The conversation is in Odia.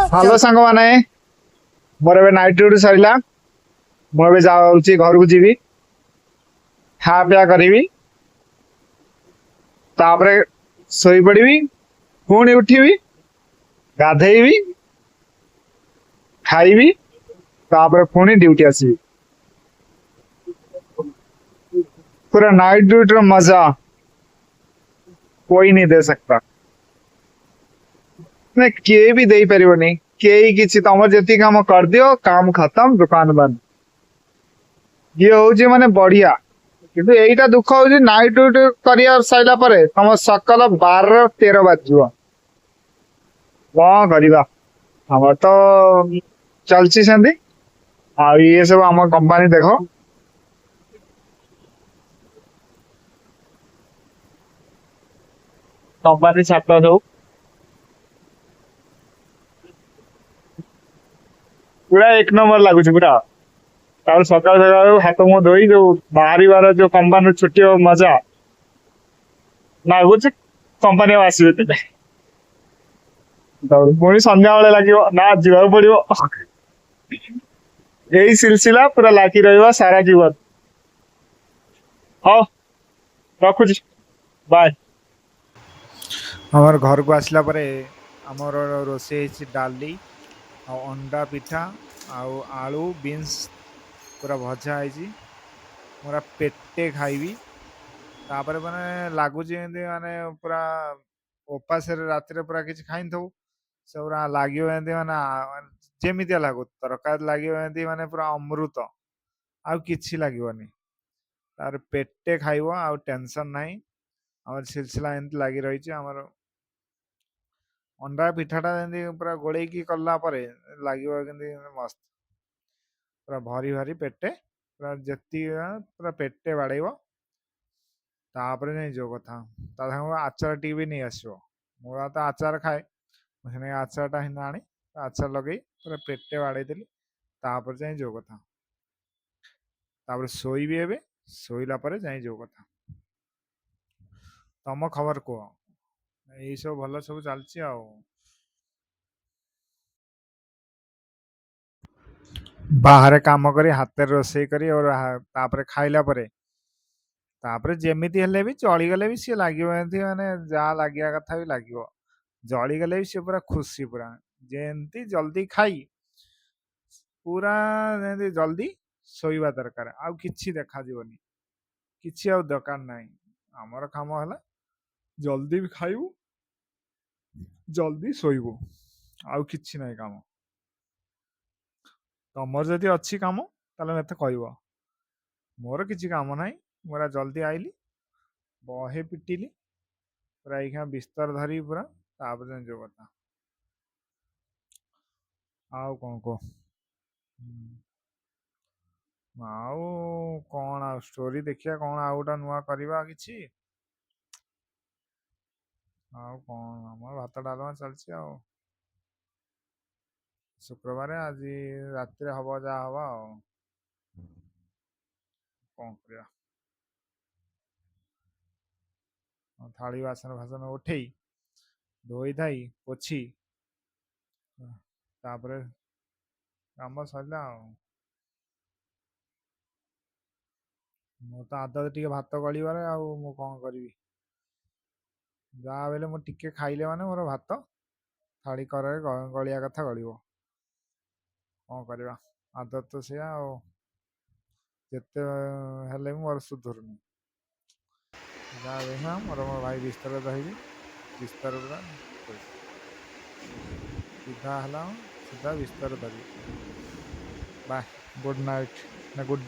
ହ୍ୟାଲୋ ସାଙ୍ଗମାନେ, ମୋର ଏବେ ନାଇଟ୍ ଡ୍ୟୁଟି ସରିଲା। ମୁଁ ଏବେ ଯାଉଛି ଘରକୁ ଯିବି, ଖାଆ ପିଆ କରିବି, ତାପରେ ଶୋଇପଡ଼ିବି। ପୁଣି ଉଠିବି, ଗାଧେଇବି, ଖାଇବି, ତାପରେ ପୁଣି ଡ୍ୟୁଟି ଆସିବି। ପୁରା ନାଇଟ୍ ଡ୍ୟୁଟିର ମଜା कोई नहीं दे सकता। ମାନେ କିଏ ବି ଦେଇପାରିବନି, କେହି କିଛି। ତମର ଯେତିକି କାମ କରିଦିଅ, କାମ ଖତମ, ଦୋକାନ ବନ୍ଦ। ଇଏ ହଉଛି ମାନେ ବଢିଆ। କିନ୍ତୁ ଏଇଟା ଦୁଃଖ ହଉଛି, ନାଇଟ୍ ଡ୍ୟୁଟି କରିବା ସରିଲା ପରେ ତମ ସକାଳ 12-13 ବାଜିଯିବ। କଣ କରିବା, ଆମର ତ ଚାଲିଛି ସେମିତି। ଆଉ ଇଏ ସବୁ ଆମ କମ୍ପାନୀ ଦେଖ। କମ୍ପାନୀ ଛାତ ସବୁ ପୁରା ଏକ ନମ୍ବର ଲାଗୁଛି ପୁରା। ତାପରେ ସକାଳୁ ସକାଳୁ ହାତ ମୁହଁ ଧୋଇ ଯୋଉ ବାହାରିବାର, ଯୋଉ କମ୍ପାନୀରୁ ଛୁଟି ହବ ମଜା ଲାଗୁଛି, କମ୍ପାନୀ ଆଉ ଆସିବେ ତେବେ। ତାପରେ ପୁଣି ସନ୍ଧ୍ୟାବେଳେ ଲାଗିବ ନା ଯିବାକୁ ପଡିବ। ଏଇ ସିଲସିଲା ପୁରା ଲାଗି ରହିବ ସାରା ଜୀବନ। ହଉ, ରଖୁଛି, ବାଏ। ଆମର ଘରକୁ ଆସିଲା ପରେ ଆମର ରୋଷେଇ ହେଇଛି ଡାଲି ଆଉ ଅଣ୍ଡା ପିଠା ଆଉ ଆଳୁ ବିନ୍ସ ପୁରା ଭଜା ହେଇଛି। ପୁରା ପେଟେ ଖାଇବି। ତାପରେ ମାନେ ଲାଗୁଛି ଏମିତି ମାନେ ପୁରା ଉପାସରେ ରାତିରେ ପୁରା କିଛି ଖାଇନଥିବୁ, ସେ ପୁରା ଲାଗିବ ଏମିତି ମାନେ ଯେମିତିଆ ଲାଗୁ ତରକାରୀ ଲାଗିବ ଏମିତି ମାନେ ପୁରା ଅମୃତ, ଆଉ କିଛି ଲାଗିବନି। ତାପରେ ପେଟେ ଖାଇବ, ଆଉ ଟେନସନ୍ ନାହିଁ। ଆମର ସିଲସିଲା ଏମିତି ଲାଗି ରହିଛି। ଆମର ଅଣ୍ଡା ପିଠାଟା ଯେମିତି ପୁରା ଗୋଳେଇକି କଲା ପରେ ଲାଗିବ କେମିତି ମସ୍ତ, ପୁରା ଭରି ଭରି ପେଟେ, ପୁରା ଯେତିକି ପୁରା ପେଟେ ବାଡ଼େଇବ। ତାପରେ ଯାଇ ଯୋଉ କଥା, ତା ସାଙ୍ଗକୁ ଆଚାର ଟିକେ ବି ନେଇ ଆସିବ। ମୁଁ ତ ଆଚାର ଖାଏ, ମୁଁ ସେନାଗି ଆଚାରଟା ହିଁ ଆଣି ଆଚାର ଲଗେଇ ପୁରା ପେଟେ ବାଡ଼େଇଦେଲି। ତାପରେ ଯାଇ ଯୋଉ କଥା, ତାପରେ ଶୋଇବି। ଏବେ ଶୋଇଲା ପରେ ଯାଇ ଯୋଉ କଥା। ତମ ଖବର କୁହ। ଏଇସବୁ ଭଲ ସବୁ ଚାଲିଛି। ଆଉ ବାହାରେ କାମ କରି, ହାତରେ ରୋଷେଇ କରି ଆଉ ତାପରେ ଖାଇଲା ପରେ, ତାପରେ ଯେମିତି ହେଲେ ବି ଚଳିଗଲେ ବି ସିଏ ଲାଗିବ ଏମିତି ମାନେ ଯାହା ଲାଗିବା କଥା ବି ଲାଗିବ। ଜଳିଗଲେ ବି ସିଏ ପୁରା ଖୁସି, ପୁରା ଯେମିତି ଜଲ୍ଦି ଖାଇ ପୁରା ଯେମିତି ଜଲ୍ଦି ଶୋଇବା ଦରକାର। ଆଉ କିଛି ଦେଖାଯିବନି, କିଛି ଆଉ ଦରକାର ନାହିଁ। ଆମର କାମ ହେଲା ଜଲ୍ଦି ବି ଖାଇବୁ, ଜଲ୍ଦି ଶୋଇବୁ, ଆଉ କିଛି ନାହିଁ କାମ। ତମର ଯଦି ଅଛି କାମ ତାହେଲେ ମୋତେ କହିବ। ମୋର କିଛି କାମ ନାହିଁ। ମୁଁ ଜଲ୍ଦି ଆଇଲି, ବହେ ପିଟିଲି ପୁରା, ଏଇଖିଣା ବିସ୍ତର ଧରିବି ପୁରା, ତାପରେ ଯାଇ ଯୋଉ କଥା। ଆଉ କ'ଣ କୁହ? ଆଉ କ'ଣ ଆଉ ଷ୍ଟୋରି ଦେଖିବା, କ'ଣ ଆଉ ଗୋଟେ ନୂଆ କରିବା କିଛି। ଆଉ କ'ଣ, ଆମର ଭାତ ଡାଲମା ଚାଲିଛି। ଆଉ ଶୁକ୍ରବାର ଆଜି ରାତିରେ ହବ ଯାହା ହବ, ଆଉ କ'ଣ କରିବା? ଥାଳି ବାସନ ଫାସନ ଉଠେଇ ଧୋଇ ଧାଇ ପୋଛି ତାପରେ କାମ ସରିଲା। ଆଉ ମୁଁ ତ ଆଦତ ଟିକେ ଭାତ ଗଳିବାରେ, ଆଉ ମୁଁ କ'ଣ କରିବି? ଯାହା ବେଲେ ମୁଁ ଟିକେ ଖାଇଲେ ମାନେ ମୋର ଭାତ ଥାଳି କରରେ ଗଳିବା କଥା ଗଳିବ। କ'ଣ କରିବା, ଆଦତ ତ ସେଇଆ। ଆଉ ଯେତେ ହେଲେ ବି ମୋର ସୁଧୁରୁନି। ଯାହା ଦେଖିବା, ମୋର ମୋ ଭାଇ ବିସ୍ତର ଧରିବି, ବିସ୍ତର ପୁରା ସିଧା ହେଲା, ସିଧା ବିସ୍ତର ଧରିବି। ବାଏ, ଗୁଡ୍ ନାଇଟ୍ ନା ଗୁଡ୍।